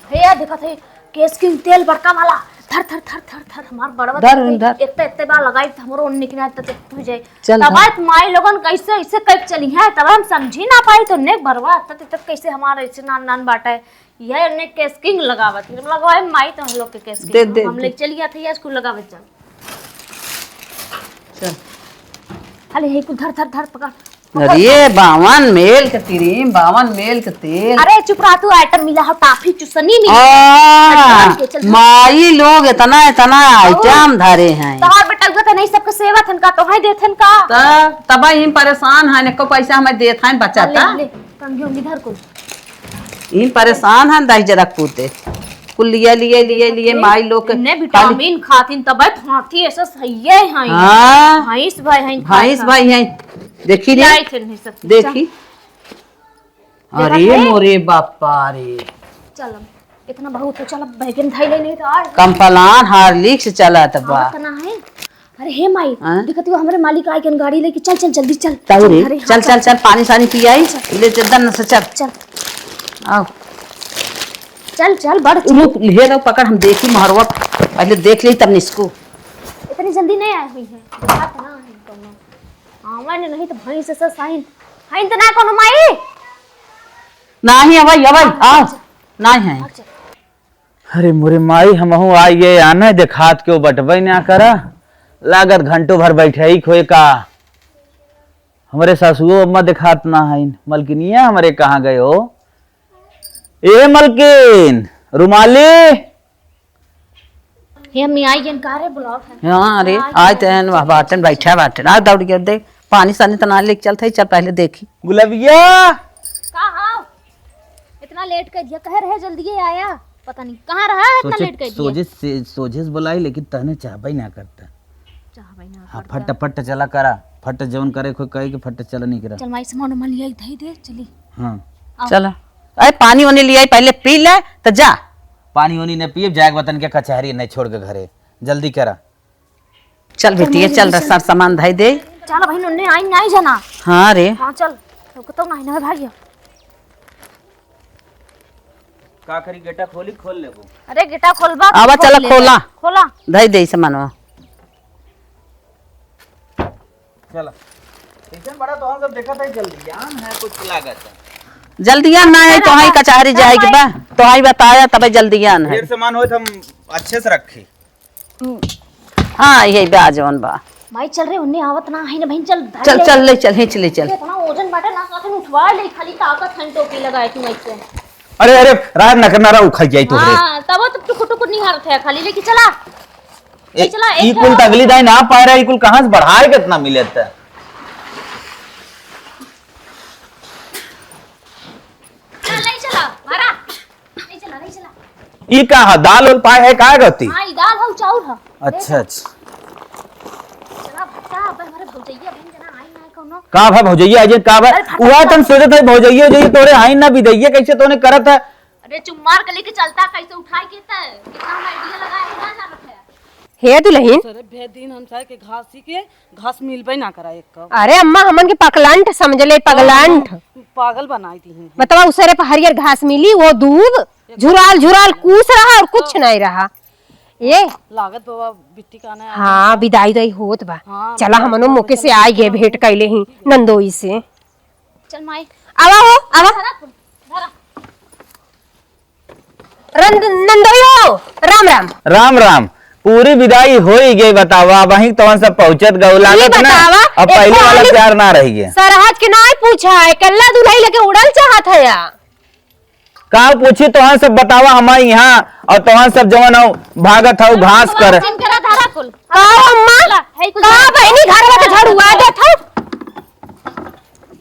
हे यार, देखत है, केश किंग तेल बड़का वाला। धर, धर, धर, धर, धर, हमार बड़वा धर, धर। एत्ते, एत्ते बार लगाई, त हमरो ओन्ने के ना, त, त, तू जाए। चल, तब धर। आज माई लोगन कैसे, ऐसे कइके चली हैं, तब हम समझी ना पाई, तो नेक बड़वा, त, त, त, कैसे हमार ऐसे नान, नान बाटे। यह ओन्ने केश किंग लगावत है। लगवाए माई तो हम लोग के केश किंग। दे, दे, हम दे। लेके चली जात है, स्कूल लगावे चल। चल। अरे, हे कुल धर, धर, धर, पकड़। अरे, बावन मेल के क्रीम, बावन मेल के तेल। अरे, चुप रहा तू, आइटम मिला हो, टाफी चुसनी मिली। आ, चल, चल, चल। माई लोग इतना, इतना आइटम धरे हैं। तोहार बेटउआ त नहीं सबके सेवत हन का, तोहई देत हन का? त, तब हम परेशान हैं, एको पैसा हमें देत हैं, बचा ले, ता। ले, कंघी उंघी धर कुल। इन परेशान हैं, दही जरा कूदे। कुल लिए, लिए, लिए, लिए, माई लोग के इन्ने खाली विटामिन खातिन, तबे फांती ऐसे सही है, हैं। हाँ। भैंस भाई हैं, भैंस खाए भाई हैं। देखी रे। लाई थे नहीं सब चीज। देखी। देखा अरे थे? मोरे बापा रे। चल अब, इतना बहुत हो, चल अब बैगन धई ले नहीं तो आज। कंप्लान हार्लिक्स चलत बा। हाँ, तना है। अरे हे माई, हाँ? देखत हो हमरे मालिक आइगन गाड़ी लेके, चल, चल, जल्दी चल। चल रे, घरे, हाँ, चल, चल, चल, चल, पानी सानी पी आई, ले चल, दन से चल। चल। आओ। चल, चल, बढ़, चल। रुक, हे रहो, पकड़, हम देखी महरवा, पहले देख ले तब निसको। इतनी जल्दी नहीं आए हुई है, बात ना है कोनो। आवा ने नहीं तो भैंस से साइन, साइन तो ना कोनो माई। नहीं, अबे, अबे, हाँ, आओ। चल। नहीं है। हाँ, चल। अरे मोरे माई, हमहू आइ गए आने, देखात के वो बटबे ना करा। लागत घंटो भर बैठे ही खोए का। हमरे सासुओ अम्मा देखात ना हईन। मलकिनिया हमरे कहाँ गए हो? ए मलकिन, रुमाली। हे अम्मी, आई गेन का रे, बुलाओ था। हाँ रे, आई आय गए। तेन वह बाटन बैठा बाटन। आ दौड़ के दे, पानी सानी तना लेके चलत है, चल पहले देखी। गुलबिया। का हाँ? इतना लेट कर दिया, कहे रहे जल्दी ही आया, पता नहीं कहाँ रहा है इतना सोचे, लेट कर दिया। सोझे से, सोझे से बोलाई, लेकिन तहने चाहबे ना करता। चाहबे ना हाँ, करता। फट, फट चला करा, फट जवन करे कोई कहे कि फट चला नहीं करा। चल माई, सामान उमान लिया, धई दे, चली। हाँ। आओ। चला। अरे पानी वानी लिया, पहले पी ले, तो जा। पानी वानी नहीं पिए, जाए वतन के कचहरी नहीं छोड़ के घरे, जल्दी करा। चल बिटिया, चल, चल, चल। सर सामान धई दे। चल बहिन, उन्ने आई नहीं जाना। हाँ रे। हाँ, चल। तो कतौ नहीं ना भागिया। का करी, गेटा खोली, खोल लेबो। अरे गेटा खोलबा, आवा, खोल चला, ले। खोला। खोला। धई दे सामानवा। चला। कैसन बड़ा तोहन सब देखत है, जल्दियान है कुछ लागत है। जल्दियान ना है, अच्छा, तोहाई कचहरी जाए के बा, तोहाई बताया तबे जल्दियान है। ढेर सामान होत हम अच्छे से रखी। हाँ, यही बा जवन बा। माई चल रे, उन्ने आवत ना है ना बहिन, चल, धर चल, ले। चल, ले चल, हिंच ले चल। इतना वजन बाटे ना, साथ में उठवा ले, खाली ताकत है टोपी लगाए तू ऐसे। अरे, अरे, रात नकर ना रहा, उखड़ जाई तोहरे। हाँ, तब तो टुकुर टुकुर निहारत है, खाली लेके चला। ए, ले चला, ई एक कुल ठो तगली दाई ना पाए रहा, ई कुल कहाँ से बढ़ाए कितना मिले था? चल, ले चला, भरा। नहीं चला, नहीं चला। ई का है? दाल उल पाए है का गति? हाँ, ई दाल है, चाउर है। अच्छा, अच्छा। चला, भट्टा, अब हमारे भौजैया बहन जना आई ना कौनो। का भा भौजैया आई जे का भा? अरे, भट्टा उहा बना। तन सोचत है भौजैया जो ये तोरे आई ना बिदैया कैसे तोने करत है? अरे, चुम्मार के लेके चलता, कैसे उठाए के त? कितना हम आइडिया लगाए हैं, ना, ना रखे। हे दुलहिन। सरे भे दिन हम चाहे के घास ही के, घास मिलबे ना करा एक कौ। अरे अम्मा, हमन के पकलंट समझ ले, पगलंट। हाँ, पागल बनाई दी हैं। बतावा, उसरे पे हरियर घास मिली, वो दूब झुराल झुराल कूस रहा और कुछ नहीं रहा। ये लागत बाबा बिट्टी का आना है। हाँ, बिदाई उदाई होत बा। हाँ, चला, बिदाई हमनो होत मौके से चला। आई गए, भेंट कैले ही नंदोई से। चल माई। आवा हो, आवा। धरा, धरा। रंद-, नंदोई हो, राम राम। राम राम। पूरी बिदाई होई गई, बतावा, अब वहीं तवन सब पहुँचत गौ ये लागत ना। बतावा, अब एक पहले वाला आदमी प्यार ना रही गया। सरहज के नाई पूछा है, कल्ला दुलही लेके उड़ल चाहत है या? का पूछी तोहन सब बतावा हमारे यहाँ, और तोहन सब जवन हो भागत हो घास कर। चिन करा धारा कुल। का अम्मा? ला, है कुल। का बहिनी घर में तो झड़ुआ देत हो?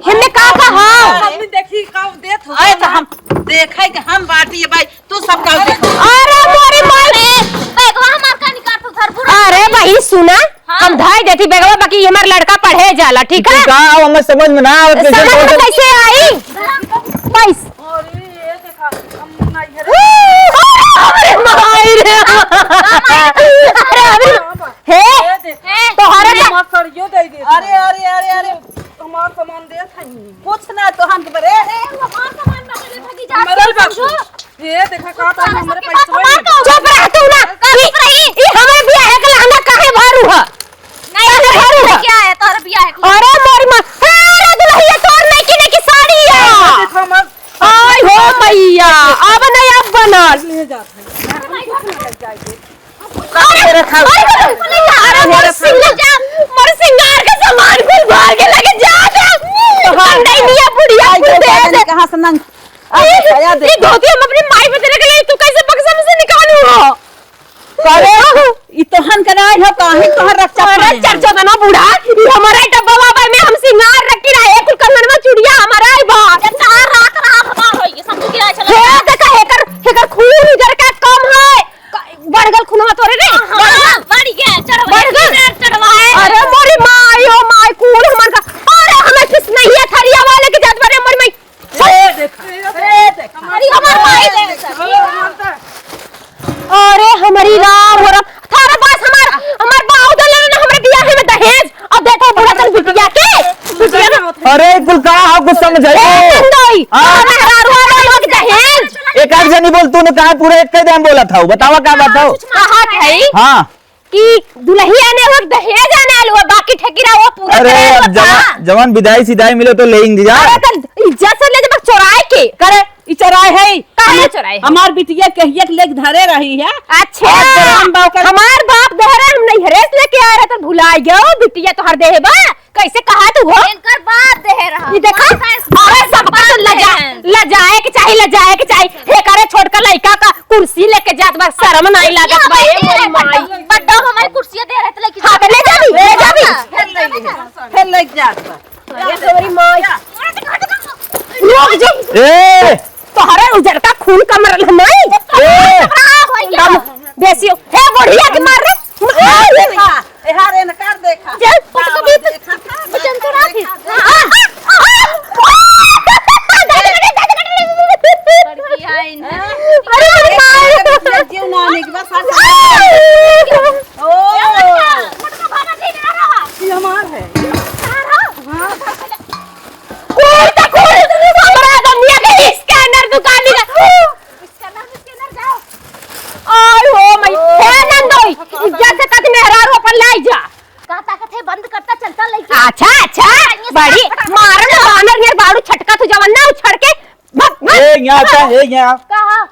हमने का कहा? मम्मी देखी का देत हो। अरे तो हम देखे कि हम बाटी है भाई, तू सब का देत हो। अरे मोरी माई। बैगवा हमार का निकाल तू घर पूरा। अरे बहिन सुना, हाँ। हम धाई देती बैगवा, बाकी ये हमार लड़का पढ़े जाला, ठीक है? का अब हमें समझ में ना आवत, कैसे समझ में बोलत? कैसे आई? पैस- अरे, ये देखा, हम नहीं है रे। अरे, अरे, माई रे। अरे, अरे, हे, ये देख। तोहरे ना- हमार सरियो दे दे। अरे, अरे, अरे, अरे। हमार सामान दे था। कुछ ना, तो हम बरे। अरे, हमार सामान बता दे था कि जा मरल बा समझो। ये देखा, का तो हमरे पैसवे नहीं। चुप रह तू ना। ई, ई हमरे बियाहे के लहंगा काहे भरू ह? नहीं, काहे भरू ह? क्या है तोर बियाहे के? अरे मोरी माँ, अरे दुलहिया तोर नइकी नइकी साड़ी है। ये देखा मत। आय हो मैया, अब नहीं अब बनल। ले जात है। अरे, अरे, अरे, मोर सिंगार, मोर सिंगार के सामान कुल भागे लगे जात। कंडई निया बुढ़िया कुल दे दे। कहाँ से नंग- अब ई, साया ई देखा। धोती हम अपनी माई बदले के लिए, तू कैसे बक्सा में से निकालू हो? अरे, ई तोहन के नाई हो, काहे तोहर रक्षा अरे, पाए हैं? चरचोदना बूढ़ा, ई हमारा डब्बा बाबा में हम सिंगार रखी रहे, कुल कंगनवा चूड़िया हमारा ही बा। ये चार रात रहा हमार होई, ये सब के चला। हे, देखा, हेकर, हेकर खून उजर का कम है। क-, बढ़ गल खूनवा तोरे रे। हाँ, बढ़ गल। बढ़ गया, चढ़वा बढ़ गल। चढ़वाए। अरे, मोरी माई, ओ माई, कूल हमार का। अरे, हमें किस नहीं है, थरिया वाले के जात बारे, मोरी माई। ए, देख, ए, देख। अरे, हमार माई ले। अरे, हमारी राम हो राम। थारा पास हमार, हमार बाऊ दे लेना, हमरे बियाह में दहेज। अब देखो, बूढ़ा चल बिटिया के। बिटिया के। अरे, कुल का हो, कुछ समझ ए, आई? नंदोई, हाँ? हमार मेहरारू वाला लोग दहेज। एक आध जनी बोल, तूने कहा पूरा एक ही दाम बोला था, बतावा का बात हो? कहा था ई? हाँ। कि दुलहिया ने वो दहेज आने आलू है, बाकी ठेकीरा वो पूरा अरे, करे अब आलू जवान, का। जवान विदाई सिदाई मिले तो लेंगे जा। अरे, तो इज्जत से ले जब चोराए के। करे, ई चोराए है। काहे हम, चोराए है? हमार बिटिया कहिया के लेके धरे रही है। अच्छा, आज राम बाव कर हमार बाप दे रहे, हम नहीं हरेस लेके आ रहे, तो भुला गयो, बिटिया तोहर देहे बा। कैसे कहा तू हो? इनकर बाप देहे रहा। ये देखा, अरे सबका तो लजा, लजाए के चाही, लजाए के चाही। हे करे छोटका लइका का कुर्सी लेके जात बा, शर्म नहीं लागत बा, ए मोरी माई। बड्डो हमारी कुर्सियाँ दे रहे थे, लेके हाँ, तो ले जाबी, ले जाबी। फिर ले, फिर ले जात बा। अरे मोरी माई। रुक जा। ए! तोहरे उजरका खून का मरल है माई। ए! बेसी हो। हे बुढ़िया के मार रे। मार रे। देखा, एहार एनकर देखा। चल, उसको भी देखा, देखा, जंतु रात है। देखा, देखा। अरे, अरे, अरे, जीव ना आने के बस। ओ। ये हमार है। हाँ। खोल तो खोल, हमरा दुनिया के scanner दुकानी का। Scanner, scanner जाओ। आय हो माई, हे नंदोई, इज्जत से कति मेहरारू अपन लाई जा। का ताकत है, बंद करता चलता लइके। अच्छा, अच्छा, बड़ी मारन बानर नियर बाड़ू छटका तू जवन ना उछड़ के, भग, भग। ए, यहाँ आता है, यहाँ। कहा?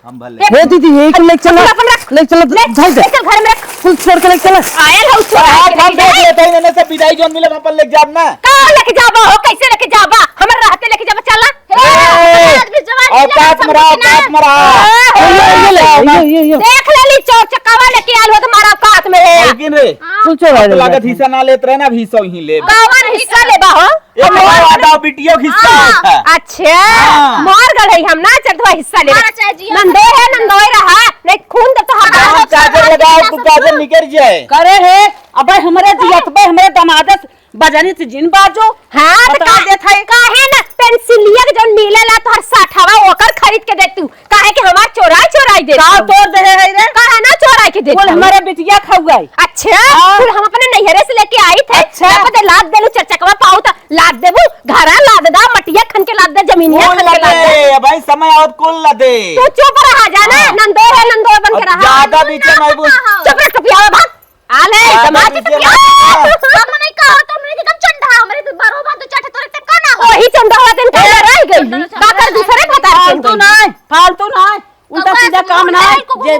हम भले। हे दीदी, हे कुल लेके चला। अपन रख। लेके चला, ले, भाई ले जा। चल घर में रख। कुल छोड़ के लेके चला। आयल हो, छोड़ आज के हम लेके देख जाए। लेते हैं, इन्हें सब विदाई जोन मिले, अपन लेके जाब ना। कहाँ लेके जाबा हो, कैसे लेके जाबा? हमर रहते लेके जाबा, चला। ए, आज भी जवानी औकात में रहा, औकात में रहा। ए, ये, ये, ये, ये, ये, ये। देख ले ली, चौक चक्कावा लेके आयल हो तुम्हारा औकात में है। लेकिन रे, हाँ। कुल छोड़ अब दे। लागत हिस्सा ना लेत रहे ना, अब हिस्सा ही ले। कौन हिस्सा लेबा हो? एक हमार और वादा बिटिया के हिस्सा हाँ, होता। अच्छा, हाँ। मार गढ़ई हम ना चल तो हिस्सा ले। हमारा चाहे जिया नंदोई है, नंदोई रहा, नहीं खून तो तोहार हम बाप काजर लगाओ, तू काजर निकल जाए। करे है, अबे हमरे जियत पे हमरे दमाद से बजनी से जिन बाजो। हाँ, तो बता का, देत है। काहे ना पेंसिलिया के जौन मिलेला तोहर साठवा ओकर खरीद के दे तू, काहे कि हमार चोराई चोराई दे का तू। तोड़ दे है रे? काहे ना चोराई के दे बोल तू? हमारे बिटिया खाउआ। अच्छा, हाँ। कुल हम अपने नैहरे से लेके आई थे। अच्छा। तब दे लाद देलू चरचकवा पाऊ त लाद देबू, घरा लाद दा, मटिया खन के लाद दे, जमीनिया कुल खन के लाद दे। लदे, भाई समय आवत कुल लदे। तू चुप रहा जाना, हाँ। नंदोर है, नंदोर बन के अब रहा। ज्यादा बीचे में आइबू। चुप रह, टुपिया भाग। आले, हाँ, दमाद तो टुपिया। हाँ। हम नहीं कहो, तुम नहीं एकदम चंडा, हमरे तो बरो बात तो चट तोरे तक का ना हो। वही चंडा हुआ दिन का ए, रह गई। बाकर दूसरे भतार के फालतू नहीं, फालतू नहीं। उल्टा सीधा काम ना, जे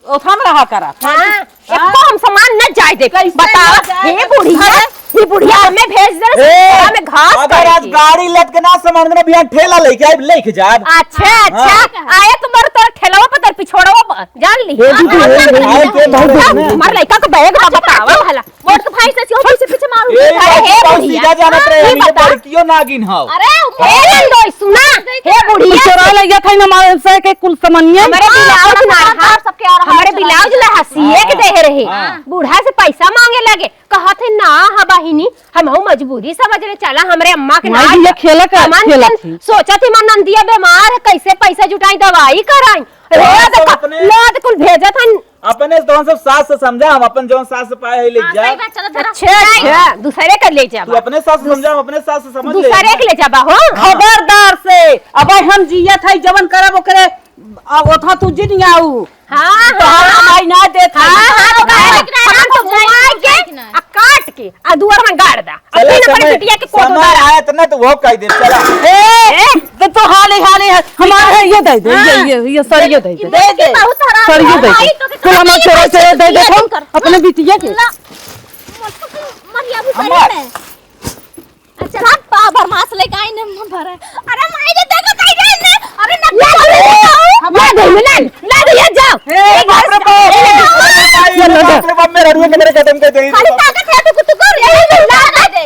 ओथम रहा करा। हाँ, एको हम सामान न जाए दे। बतावा, हे बुढ़िया, ये बुढ़िया हमें भेज दे, ए, हमें घास अगर आज गाड़ी लद के ना सामान के ना बिहान ठेला लेके आइब, लेके जाब। अच्छा, अच्छा। हाँ। आए तुम्हारे तोर ठेलावा पर, तोर पिछोड़ावा पर, जान ली। हे दीदी, हे, हे, हे, हे, हे, हमार लइका का बैग बा, बतावा भला। मोट के भाई से सियो पीछे पीछे मारू। ए, अरे, हे बहुत बुढ़िया। सीधा जानत रहे, ई हम तो बता। बड़कियो नागिन हव। अरे, हे नंदोई, सुना, हे बुढ़िया। चोरा ले गया था ना मारे से के कुल सामानिया। हमरे ब्लाउज ना, हाँ, सबके आ रहा हमरे है, ब्लाउज ना हंसिए के देहे रहे। हाँ। बूढ़ा से पैसा मांगे लगे, कहत है ना, हाँ बहिनी, हमहू मजबूरी समझ ले, चला हमरे अम्मा के माई ना जी, ये खेला का, सामान खेला के थी। सोचत ही मन नंदिया बीमार है, कैसे पैसा जुटाई, दवाई कराई। रे, हाँ, तो देखा, अपने लाद कुल भेजत हन। अपने जौन सब सास से समझा, हम अपन जौन सास से पाए है, ले हाँ, जा। सही बात, चलो, धरा। अच्छा, अच्छा, दूसरे का ले जा। तू अपने सास से समझा, हम अपने सास से समझ ले। दूसरे के ले जाबा हो। हाँ। खबरदार से, अब हम जियत है, जवन करब ओकरे, अब ओथा तू जिन आऊ। हाँ, तो हाँ। हम आई ना देत है। हाँ, हाँ, तो काहे हाँ। लेकिन हम तो बुआई के, आ काट के, आ दुआर में गाड़ दा। चला, अपनी ना समय, बिटिया के कोट समय उतारा। आया त ना तो वो कह दे, चला। ए, ए? तो, तो हाले, हाले, हमारे है, ये दे दे, ये, हाँ। ये, ये सर, ये दे दे। दे दे। बहुत हराम सर, ये है। दे दे। आई तो के तो हमारे कहानी चोरा, चोरा दे दे, ये तो कर। अपने बिटिया के। ला, मरिया भी अम्मा। सही में। अच्छा, हम पा-, बरमास लेके आई ने, हम भरे। अरे माई रे, देखो कहीं रे ने। अरे नकली ना दे, ना दे, ना दे, ये जाओ। ए, बाप रे बाप। ए, बाप रे बाप। ये लो, लो। बाप रे बाप, मेरा रुए के मेरे कदम के दे। खाली ताकत है तो कुछ कर, ये ला दे।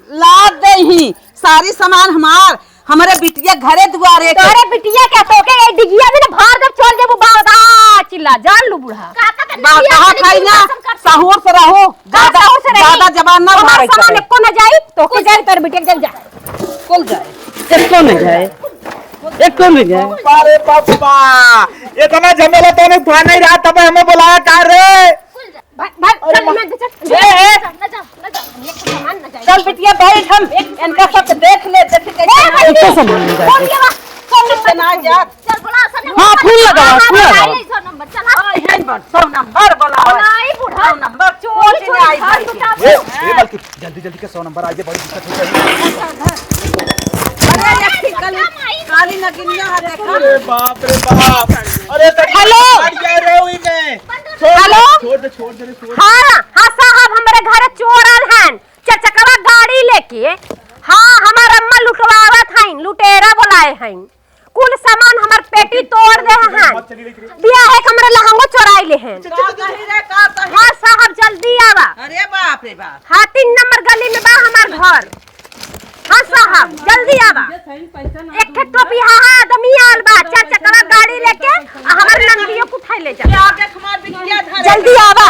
ला दे ही, सारी सामान हमार, हमरे बिटिया घरे दुआरे के। तोरे बिटिया के तोके ये डिगिया में ना भार देब, चल जेबू बाबा, चिल्ला, जान लू बूढ़ा। का, का, का, बात बिटिया कहा अपने खाई ना, कसम कर। सहूर से रहो, का ज्यादा, सहूर से रही? ज्यादा जबान ना हमार मारे सामान करो। एको ना जाई, तोके जाई, तोरे बिटिया के चल जा। कुल जाए। एको नहीं जाए, एको नहीं जाए। अरे बाबा, इतना झमेला तो नहीं था नहीं रहा, तब हमें बुलाया का रे? भाग, भाग, अरे चल, माँ। मैं, चल, ए, ए। ना जा, ना जा, हम लोग का सामान ना जाए। चल बिटिया, बैठ, हम इनका सब देख ले, देख कैसे ए, ना भाई, इतना सामान नहीं जाए। कौन ये बात? कौन इतना ना जा। चल, बुला, सब हाँ, फूल लगाओ, हाँ, फूल हाँ, लगाओ। ये सौ नंबर, चल, हाँ। हाँ, यही बात, सौ नंबर बुलाओ। नहीं, बूढ़ा। सौ नंबर, चोर चोरी के नहीं आई घर भाई। लुटा ए, ए, बल्कि जल्दी, जल्दी के सौ नंबर आ जाए, बड़ी दिक्कत हो जाएगी। अरे, ये काली, काली नगिनिया है, देखा। अरे बाप रे बाप। अरे, तो हेलो। आ गया रे, वही में। छोड़ दे, हेलो। छोड़ दे, छोड़ दे रे, छोड़ दे। हाँ, हाँ साहब, हमरे घरे चोर आल हन, चरचकवा गाड़ी लेके। हाँ, हमार अम्मा लुटवावत हईन, लुटेरा बोलाए हईन। कुल सामान हमार पेटी तोड़ दे हन। बियाहे के हमरे लहंगो चोराई ले हन। का कही रे, का कही? हाँ साहब, जल्दी आवा। अरे बाप रे बाप। हाँ, तीन नंबर गली में बा हमार घर। हाँ साहब, जल्दी आवा। एक ठे टोपी, हाँ, हाँ, आदमी आल बा, चार चक्का गाड़ी लेके, आ हमार नंदियो को उठाई ले जा। क्या देख, हमार बिटिया धरे जल्दी आवा।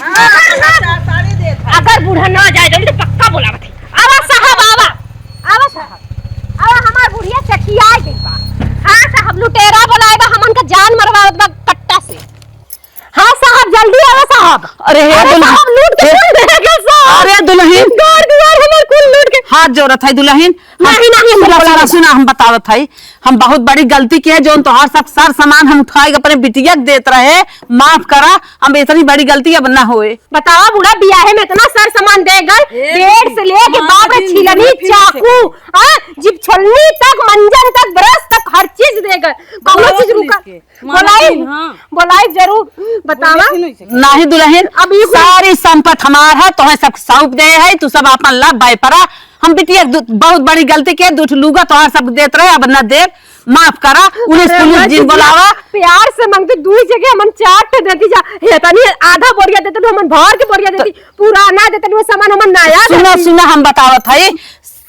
हाँ, हाँ, हाँ। अगर बूढ़ा ना जाए जल्दी, पक्का बोलावत है। आवा साहब, आवा। आवा साहब। आवा, हमार बुढ़िया चकिया गई बा। हाँ साहब, लुटेरा बोलाए बा, हमन का जान मरवावत बा कट्टा से। हाँ साहब, जल्दी आवा साहब। अरे हे अरे दुल्हन, साहब, लूट के हे, कुल देगा साहब। अरे दुल्हन। घर दुआर हमार कुल लूट के। हाथ जोड़त है दुल्हन। हम नहीं, नहीं, हम सुना, बोला सुना, नहीं। सुना, हम बतावत है। हम बहुत बड़ी गलती की है, जौन तोहार सब सर सामान हम उठाए के अपने बिटिया के देत रहे, माफ करा, हम इतनी बड़ी गलती अब ना होए। बतावा बूढ़ा, बियाहे में इतना सर सामान दे गए, ए, बेड से लेके हाँ, बाप रे, दिन छिलनी, भर फिर से। चाकू, हाँ, जिप छोलनी तक, मंजन तक, ब्रश तक, हर चीज दे गए। कौनो बोलावा चीज पुलिस रुका। के। बोलाई, हाँ। बोलाई जरूर, बतावा। नहीं दुल्हन, अब ई कुल सारी संपत्ति हमार है, तोहे सब सौंप दे है, तू सब आपन ला बाय परा। हम बिटिया दु-, बहुत बड़ी गलती के, दू ठो लुगा तोहार सब देत रहे, अब न देब, माफ करा, पुलिस, अरे पुलिस अम्मा जिन जी, बोलावा। प्यार से मांगते, दुई जगह हमन चार ठे देती जा, ये तनी आधा बोरिया देते, हमन भर के बोरिया देती, पुराना देते, वो सामान हमन नया सुना, देती। सुना, हम बतावत है,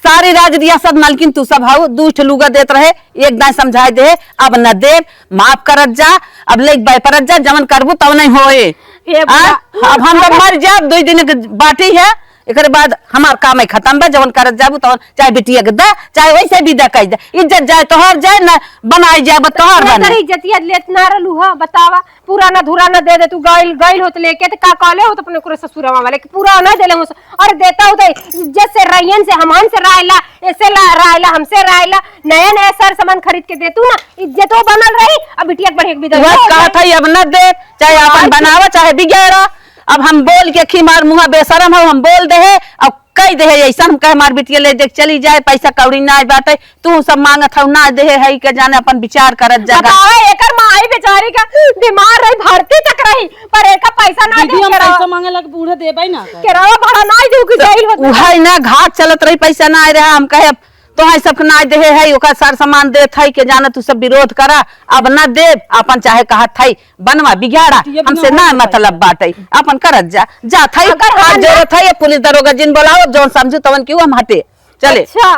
सारी राज रियासत मालकिन तू सब हऊ, दू ठे लुगा देत रहे, एक दाई समझाए दे, अब न देब, माफ करत जा, अब लेके बाय परत जा, जवन करबू तवन ही होए। हे आ, बुआ, अब हम तो मर जाब, दुई दिन के बाटी है, एकरे बाद हमार काम है खत्म बा, जवन करत जाबू तवन, चाहे बिटिया के दा, चाहे वैसे विदा कइ दे। इज्जत जाए तोहर जाए, ना बनाए जाए, बा तोहर ना बने। तेरी इज्जतिया लेत ना रहलू ह, बतावा, पुराना धुराना दे दे, तू गइल, गइल होत लेके, त का कहले होत अपने ओकरे ससुरवा वाले कि पुराना देले होस, और देता होत इज्जत से, रहियन से, हमन से रायला, ऐसे ला, रायला, हमसे रायला, नया नया सर सामान खरीद के देतू ना, इज्जतो बनल रही, अब बिटिया के बढ़िया विदा वह हो कहत जाए। है, अब न दे, चाहे अपन आज बनावा, चाहे बिगाड़ा। अब हम बोल के खी मार मुँह बेशरम हो, हम बोल दे है, अब कह दे है ऐसा, हम कहे मार बिटिया ले देख चली जाए, पैसा कौड़ी ना बाटे, तू सब मांगत हऊ ना दे है, के जाने अपन विचार करत जगह। बतावा, एकर माई बेचारी का बीमार रही, भर्ती तक रही, पर एका पैसा ना दीदी, दे हम केरा। पैसा मांगे लग बूढ़े देबै ना कर। केरावा भाड़ा ना दे कि जाइल होत। उहै ना घाट चलत रही, पैसा ना आए रहा, हम कहे तोहर सबके नाय देहे है, ओकर सर सामान देत है, के जाने तू सब विरोध करा, अब ना देब, अपन चाहे कहत है, बनवा बिगाड़ा, बिटिया हमसे बिना ना होत है मतलब पैसा। बाटे, अपन करत जा, जात है, अगर हाथ हम ना जोड़त है, ये पुलिस दरोगा जिन बोलाओ, जौन समझू तवन की हम हटे, चले। अच्छा,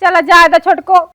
चला जाए द छोटको,